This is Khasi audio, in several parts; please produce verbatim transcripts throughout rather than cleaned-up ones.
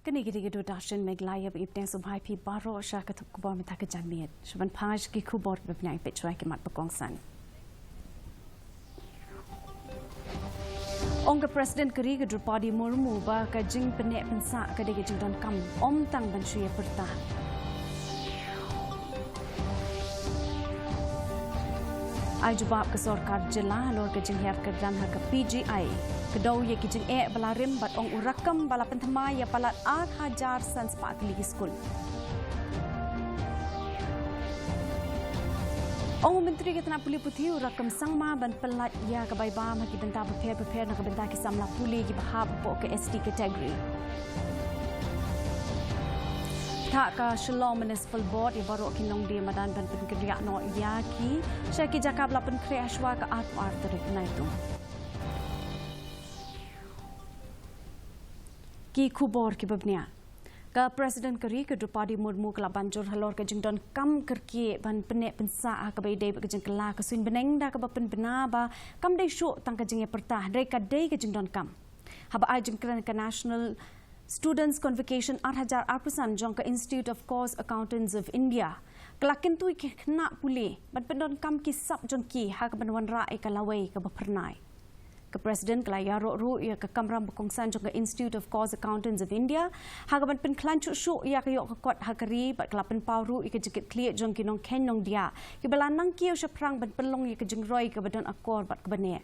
Kane ka dei ka Doordarshan Meghalaya, ba i bteng sngewbha ïa phi baroh sha ka thap khubor mynta ka janmiet. Sha ban phai sha ki khubor ba bniah, peit shuwa ki mat ba kongsan. Ong ka President ka ri ka Droupadi Murmu ba ka jingpynneh pynsah ka dei ka jingdonkam, ym tang ban shu ïa pyrta. Ai jubab ka sorkar jylla halor ka jinghiar kyrdan ha ka P G I. Kdew ïa ki jingeh ba la rim bad ong u Rakkam ba la pynthymmai ïa palat ar hajar san spah tylli ki skul. Ong u Myntri ka tnat pule puthi u Rakkam Sangma ban pyllait ïa ka bai bam ha ki bynta bapher bapher na ka bynta ki samla pule kiba hap hapoh ka S T category. Thah ka Shillong Municipal Board ïa baroh ki nongdie madan ban pynkynriah noh ïa ki sha ki jaka ba la pynkhreh hashwa ka arphew ar tarik Naitung. Ki khubor kiba bniah. Ka President ka ri ka Droupadi Murmu ka la ban jur halor ka jingdonkam kyrkieh ban pynneh pynsah ha kaba ïadei bad ka jingkylla ka suiñ bneng, da kaba pynbna ba kam dei shuh tang ka jingïapyrta, hynrei ka dei ka jingdonkam. Haba ai jingkren ka National Students Convocation ar hajar arphew san jong ka Institute of Cost Accountants of India, ka la kyntu ïa ki khynnah pule ban pyndonkam ki sap jong ki ha kaban wanrah ïa ka lawei kaba phyrnai. Ka President ka la ïaroh ruh ïa ka kamram ba kongsan jong ka Institute of Cost Accountants of India ha kaban pynkhlaiñ shuh shuh ïa ka ïoh ka kot ha ka ri, bad ka la pynpaw ruh ïa ka jingkitkhlieh jong ki nongkheiñ nongdiah kiba la nang kiew shaphrang ban pynlong ïa ka jingroi kaba don akor bad kaba neh.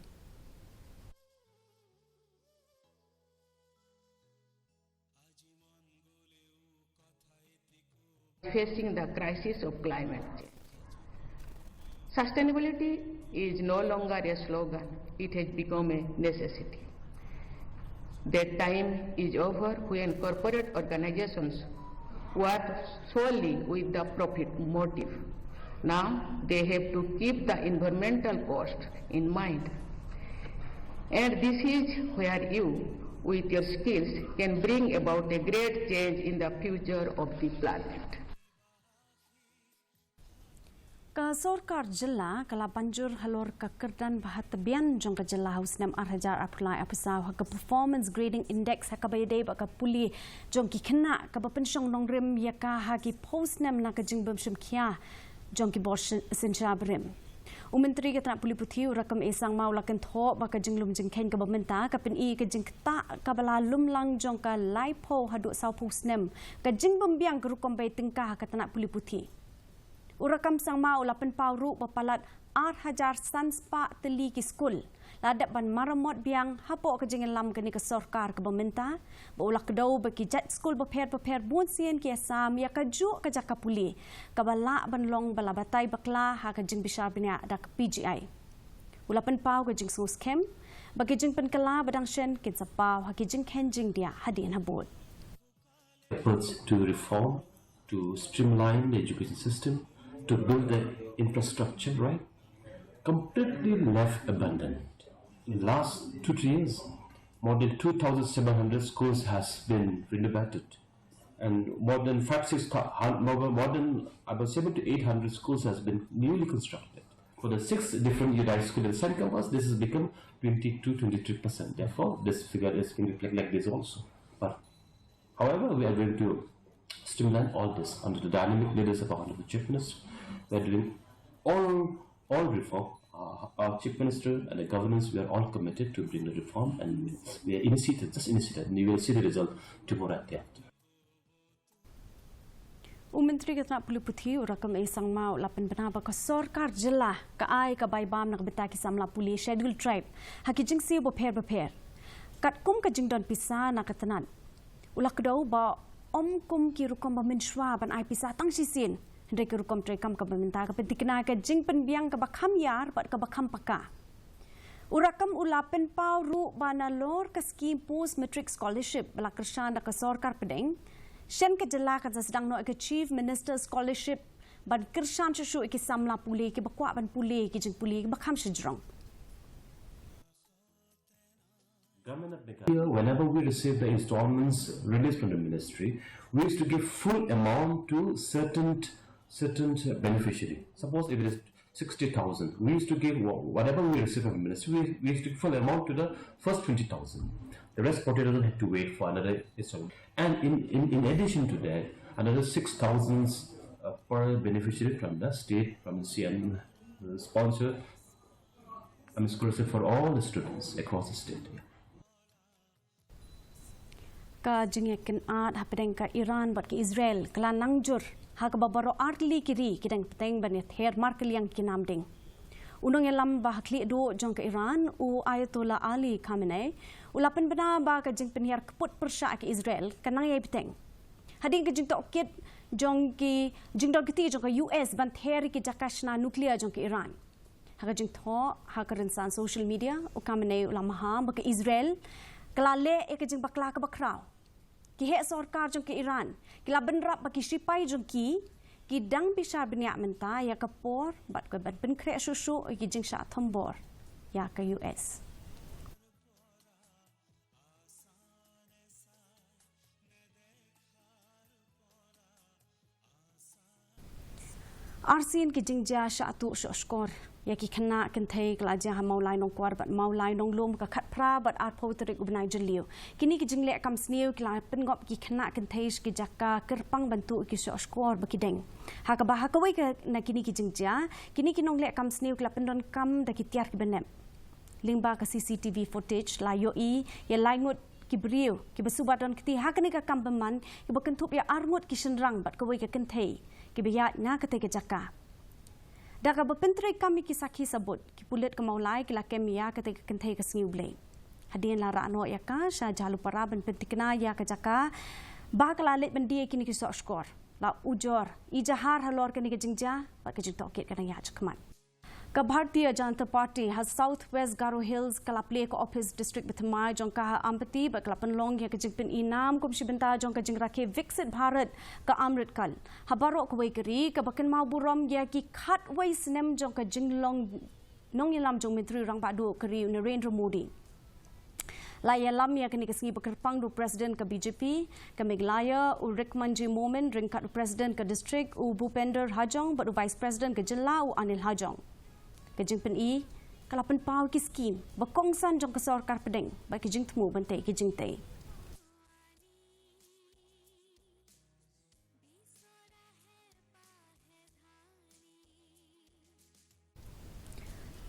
Facing the crisis of climate change. Sustainability is no longer a slogan, it has become a necessity. That time is over when corporate organizations work solely with the profit motive. Now they have to keep the environmental cost in mind. And this is where you, with your skills, can bring about a great change in the future of the planet. Ka sorkar jylla ka la ban jur halor ka kyrdan bha tbian jong ka jylla ha u snem ar hajar arphew lai arphew saw ha ka Performance Grading Index ha kaba ïadei bad ka pule jong ki khynnah, kaba pynshong nongrim ïa ka ha ki phew snem na ka jingbym shim khia jong ki bor syn-, synshar barim. U Myntri ka tnat pule puthi u Rakkam A Sangma u la kynthoh ba ka jinglum jingkheiñ kaba mynta ka pyni ka jingktah kaba la lum lang jong ka laiphew haduh sawphew snem ka jingbym biang ka rukom bai tyngka ha ka tnat pule puthi. U Rakkam Sangma u la pynpaw ruh ba palat ar hajar san spah tylli ki skul la dep ban maramot biang hapoh ka jingïalam kane ka sorkar kaba mynta, ba u la kdew ba ki jait skul bapher bapher bunsien ki ïasam ïa kajuh ka jaka pule kaba lah ban long ba la batai bakla ha ka jingbishar bniah da ka P G I. U la pynpaw ka jingsngewskhem ba ki jingpynkylla ba dang shen kin sa paw ha ki jingkheiñ jingdiah hadien habud. Efforts to reform, to streamline the education system, to build the infrastructure, right? Completely left abandoned. In last two, three years, more than two thousand seven hundred schools has been renovated. And more than five, six, thou- hun- more than, more than about seven to eight hundred schools has been newly constructed. For the six different United School in Saint Thomas, this has become twenty-two, twenty-three percent. Therefore, this figure is being reflected like this also. But however, we are going to streamline all this under the dynamic leadership of Honorable Chief Minister. We are doing all all reform. Uh, our Chief Minister and the governance, we are all committed to bring the reform, and we are initiated, just initiated, and you will see the result tomorrow at the afternoon. U Myntri ka tnat pule puthi u Rakkam A Sangma u la pynbna ba ka sorkar jylla ka ai ka bai bam na ka bynta ki samla pule Scheduled Tribe ha ki jingsiew bapher bapher. Katkum ka jingdon pisa na ka tnat, u la kdew ba ym kum ki rukom ba mynshuwa ban ai pisa tang shisien, hynrei ka rukom treikam kaba mynta ka pynthikna ka jingpynbiang kaba kham ïar bad kaba kham paka. U Rakkam u la pynpaw ruh ba nalor ka skim Post Matric Scholarship ba la kyrshan da ka sorkar pdeng, shen ka jylla kan sa sdang noh ïa ka Chief Minister Scholarship ban kyrshan shuh shuh ïa ki samla pule kiba kwah ban pule ki jingpule kiba kham shajrong. Government of Meghalaya, whenever we receive the installments released from the ministry, we used to give full amount to certain certain beneficiary. Suppose if it is sixty thousand, we used to give wha- whatever we receive from the ministry, we, we used to give full amount to the first twenty thousand. The rest forty thousand had to wait for another installment. And in, in, in addition to that, another six thousand uh, per beneficiary from the state, from the C M uh, sponsor, I mean, scholarship for all the students across the state. Yeah. Ka jingïakynad hapdeng ka Iran bad ka Israel ka la nang jur ha kaba baroh artylli ki ri ki dang bteng ban ïather markylliang ki namding. U nongïalam ba ha khlieh duh jong ka Iran, u Ayatollah Ali Khamenei, u la pynbna ba ka jingpynhiar kput pyrshah ka Israel ka nang ïai bteng hadien ka jingtohkit jong ki jingdon kti jong ka U S ban ther ki jaka shna nuklear jong ka Iran. Ha ka jingthoh ha ka rynsan social media, u Khamenei u la maham ba ka Israel ka la leh ïa ka jingbakla kaba khraw. Ki heh sorkar jong ka Iran ki la bynrap ba ki shipai jong ki ki dang bishar bniah mynta ïa ka por bad ka ban pynkhreh shuh shuh ïa ki jingshah thombor ïa ka U S. Arsien ki jingjia shah tuh shoh shkor ïa ki khynnah kynthei ka la jia ha Mawlai Nongkwar bad Mawlai Nonglum ka khatphra bad arphew tarik u bnai Jylliew. Kine ki jingleh kam sniew ki la pynngop ki khynnah kynthei sha ki jaka kyrpang ban tuh ki shoh shkor ba ki deng. Ha kaba ha kawei ka na kine ki jingjia, kine ki nongleh kam sniew ki la pyndonkam da ki tiar ki bnep. Lyngba ka C C T V footage la ïohi ïa lai ngut ki briew kiba suba don kti ha kane ka kam bymman kiba kynthup ïa ar ngut ki shynrang bad kawei ka kynthei kiba ïaid na katei ka jaka. Da kaba pyntreikam ïa ki sakhi sabut, ki pulit ka Mawlai ki la kem ïa katei ka kynthei ka sngi U Blei. Hadien la rah noh ïa ka sha Jhalupara ban pyntikna ïa ka jaka ba ka la leit ban die ïa kine ki shoh shkor. La ujor ijahar halor kane ka jingjia bad ka jingtohkit ka dang ïaid shakhmat. Ka Bharatiya Janata Party ha South West Garo Hills ka la plie ka ophis district bathymmai jong ka ha Ampati bad ka la pynlong ïa ka jingpyni nam kum shi bynta jong ka jingrakhe Viksit Bharat ka Amrit Kal ha baroh kawei ka ri kaba kynmaw burom ïa ki khatwei snem jong ka jinglong nongïalam jong Myntri Rangbah Duh ka ri u Narendra Modi. La ïalam ïa kane ka sngi ba kyrpang da u President ka B J P ka Meghalaya u Rikmanjay Momin ryngkat u President ka District u Bhupender Hajong bad u Vice President ka Jylla u Anil Hajong. Ka jingpyni ka la pynpaw ki skim ba kongsan jong ka sorkar pdeng bad ki jingthmu ban tei ki jingtei.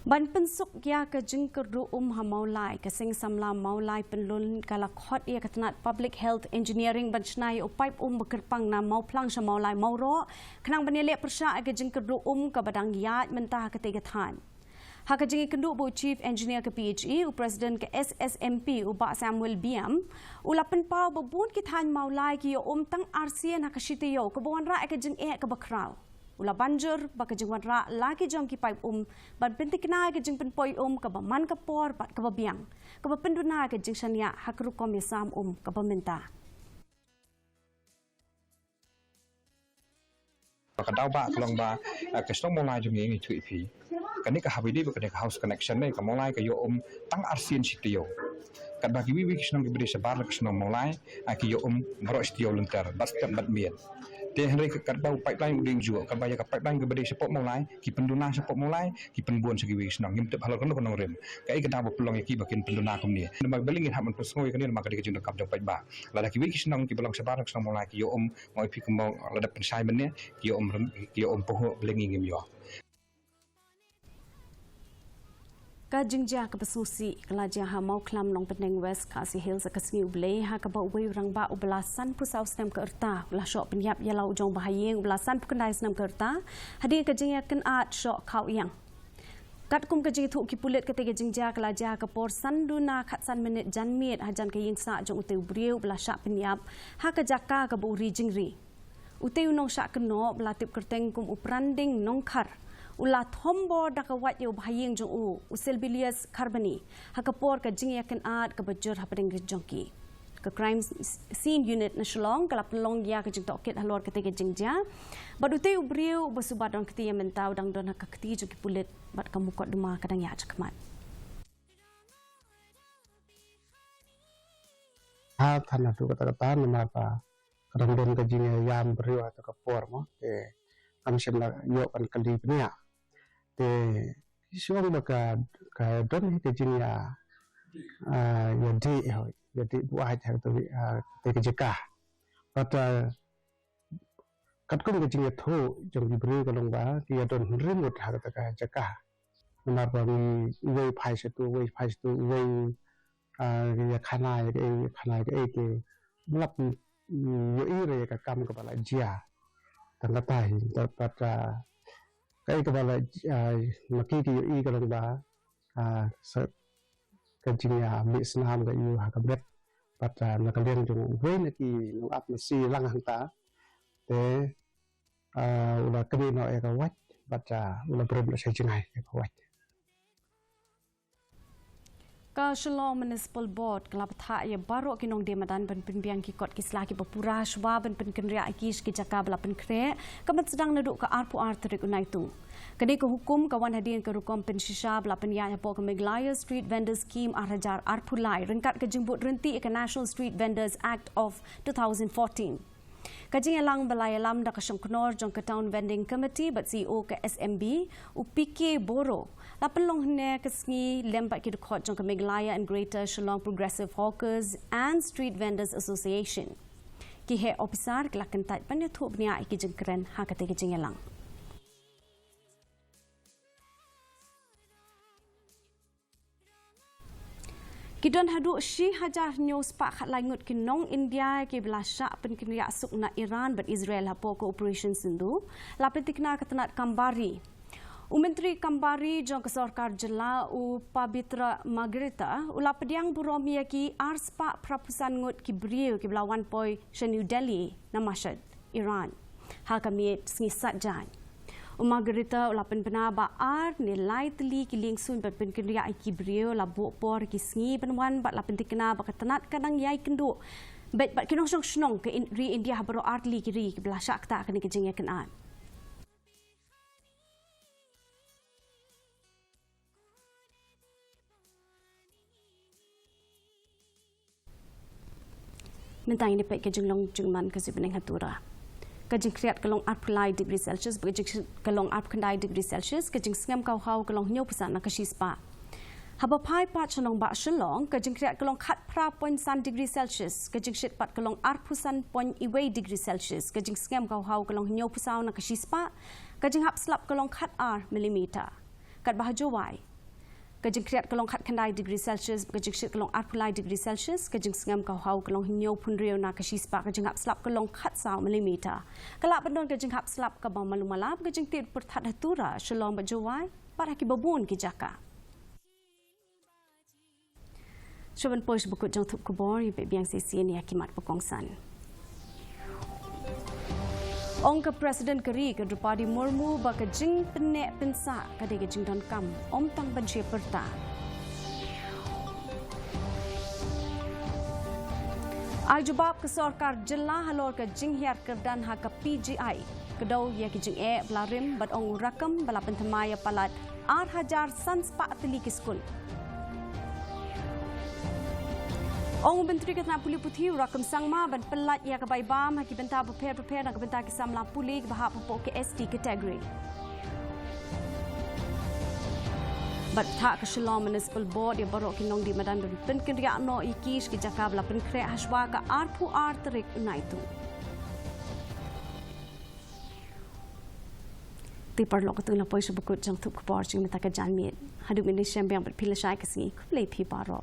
Ban pynsuk ïa ka jingkyrduh um ha Mawlai, ka Seng Samla Mawlai Pynlun ka la khot ïa ka tnat Public Health Engineering ban shna ïa u paip um ba kyrpang na Mawphlang sha Mawlai Mawroh khnang ban ïaleh pyrshah ïa ka jingkyrduh um kaba dang ïaid mynta ha katei ka thaiñ. Ha ka jingïakynduh bad u Chief Engineer ka P H E, u President ka S S M P u Bah Samuel Biam u la pynpaw ba bun ki thaiñ Mawlai ki ïoh um tang arsien ha ka shi taïew kaba wanrah ïa ka jingeh kaba khraw. U la ban jur ba ka jingwanrah la ki jong ki paip um ban pyntikna ïa ka jingpynpoi um kaba man ka por bad kaba biang, kaba pynduna ïa ka jingshaniah ha ka rukom ïasam um kaba mynta. Ba ka daw ba ka long ba ka shnong Mawlai jong ngi ngi thuh ïa phi. Kane ka hapdeng ba kane ka house connection ne ka Mawlai ka ïoh um tang arsien shi taïew. Katba kiwei kiwei ki shnong kiba dei shabar na ka shnong Mawlai ki ïoh um baroh shi taïew lynter bad step bad miet. Te hynrei katba u pipeline u dang juh, katba ïa ka pipeline kaba dei shapoh Mawlai ki pynduna shapoh Mawlai, ki pynbun sha kiwei ki shnong, ngim tip halor kano ka nongrim. Kaei ka daw ba pynlong ïa ki ba kin pynduna kumne. Namar balei ngin hap ban pynsngew ïa kane namar ka dei ka jingdonkam jong paidbah. Lada kiwei ki shnong kiba long shabar na ka shnong Mawlai ki ïoh um, ngi ïohi kum la dep pynshai mynne, ki ïoh um, ki ïoh um pynhuh, balei ngi ngim ïoh. Ka jingjia kaba sngewsih ka la jia ha Mawkhlam Nongpyndeng, West Khasi Hills ha ka sngi U Blei, ha kaba uwei u rangbah uba la sanphew saw snem ka rta u la shoh pynïap ïa la u jong ba ha ïing uba la sanphew khyndai snem ka rta hadien ka jingïakynad shoh khaw ïang. Katkum ka jingïathuh ki pulit, katei ka jingjia ka la jia ha ka por san duna khatsan minit janmiet hajan ka ïing sah jong utei u briew uba la shah pynïap ha ka jaka kaba u ri jingri. Utei u nongshah kynnoh ba la tip kyrteng kum u Pranding Nongkhar u la thombor da ka wait ïa u bahaïing jong u, u Silbilius Kharbani, ha ka por ka jingïakynad kaba jur hapdeng ri jong ki. Ka Crime Scene Unit na Shillong ka la pynlong ïa ka jingtohkit halor katei ka jingjia. Bad utei u briew uba suba don kti ïa mynta u dang don ha ka kti jong ki pulit bad ka mukotduma ka dang ïaid shakhmat. Ha than haduh katta katta namar ba ka dang don ka jingïam briew ha kata ka por mo, te kam shym la ïoh ban kylli bniah. Te ki shu ong ba ka, ka don hi ka jingïa, ah, ïa dih hoi. ïa dih buaid ha kata ka jaka. Bad katkum ka jingïathuh jong ki briew ka long ba ki ïa don hynriew ngut ha kata ka jaka. Namar ba ngi uwei phai sha utu, uwei phai sha utu, uwei ïa khana ïa kaei, ïa khana ïa kaei, ki mlap ïohi re ïa ka kam kaba la jia. Tang kata hi, bad kaei kaba la, ma ki ki ïohi ka long ba ka jingïamih snam ka ïoh ha ka met. Bad na ka liang jong uwei na ki nongap masi lang hangta, te u la knieh noh ïa ka wait, bad u la brem noh sha jngai ïa ka wait. Ka Shillong Municipal Board ka la bthah ïa baroh ki nongdie madan ban pynbiang ki kot ki sla kiba pura shuwa ban pynkynriah ïa ki sha ki jaka ba la pynkhreh, ka ban sdang naduh ka arphew ar tarik u Naitung. Kane ka hukum ka wan hadien ka rukom pynshisha ba la pynïaid hapoh ka Meghalaya Street Vendors Scheme ar hajar arphew lai ryngkat ka jingbud rynti ïa ka National Street Vendors Act of two thousand fourteen. Ka jingïalang ba la ïalam da ka shongknor jong ka Town Vending Committee bad C E O ka S M B, u P K Boro, la pynlong hynne ka sngi lem bad ki dkhot jong ka Meghalaya and Greater Shillong Progressive Hawkers and Street Vendors Association. Ki heh ophisar ki la kyntait ban ïathuh bniah ïa ki jingkren ha kata ka jingïalang. Ki don haduh shi hajar hynñiew spah khatlai ngut ki nong India kiba la shah pynkynriah suk na Iran bad Israel hapoh ka Operation Sindoor, la pynthikna ka tnat kam bar ri. U Myntri kam bar ri jong ka sorkar jylla u Pabitra Margherita u la pdiang burom ïa ki ar spah phra phew san ngut ki briew kiba la wan poi sha New Delhi na Mashhad, Iran, ha ka miet sngi Saitjaiñ. U Margherita u la pynbna ba ar ne lai tylli ki liengsuiñ ban pynkynriah ïa ki briew la buh por ki sngi ban wan bad la pynthikna ba ka tnat ka dang ïai kynduh beit bad ki nongshong shnong ka ri India ha baroh ar tylli ki ri kiba la shah ktah kane ka jingïakynad. Mynta ngin ïa peit ka jinglong jingman ka suiñ bneng ha Tura. Ka jingkhriat ka long arphew lai degree Celsius, ka jingshit ka long arphew khyndai degree Celsius, ka jingsngem ka u haw ka long hynñiew phew san na ka shispah. Haba phai pat sha nongbah Shillong, ka jingkhriat ka long khatphra point san degree Celsius, ka jingshit pat ka long arphew san point wei degree Celsius, ka jingsngem ka u haw ka long hynñiew phew saw na ka shispah, ka jinghap slap ka long khatar millimeter. Katba ha Jowai, ka jingkhriat ka long khatkhyndai degree Celsius, ka jingshit ka long arphew lai degree Celsius, ka jingsngem ka u haw ka long hynñiew phew hynriew na ka shispah, ka jinghap slap ka long khatsaw millimeter. Ka lah ban don ka jinghap slap kaba malu mala, ka jingtied pyrthat ha Tura, Shillong bad Jowai bad ha kiba bun ki jaka. Shuwa ban poi sha bakut jingthup khubor, ïa peit biang shisien ïa ki mat ba kongsan. Ong ka President ka ri ka Droupadi Murmu ba ka jingpynneh pynsah ka dei ka jingdonkam, ym tang ban shu pyrta. Ai jubab ka sorkar jylla halor ka jinghiar kyrdan ha ka P G I. Kdew ïa ki jingeh ba la rim bad ong u Rakkam ba la pynthymmai ïa palat ar hajar san spah tylli ki skul. Ong u Myntri ka tnat pule puthi u Rakkam Sangma ban pyllait ïa ka bai bam ha ki bynta bapher bapher na ka bynta ki samla pule kiba hap hapoh ka S T category. Bad bthah ka Shillong Municipal Board ïa baroh ki nongdie madan ban pynkynriah noh ïa ki sha ki jaka ba la pynkhreh ha shuwa ka arphew ar tarik u Naitung. Te paralok, katto ngi la poi sha bakut jingthup khubor jong mynta ka janmiet. Haduh mynta shem biang bad phi lashai ka sngi, khublei phi baroh.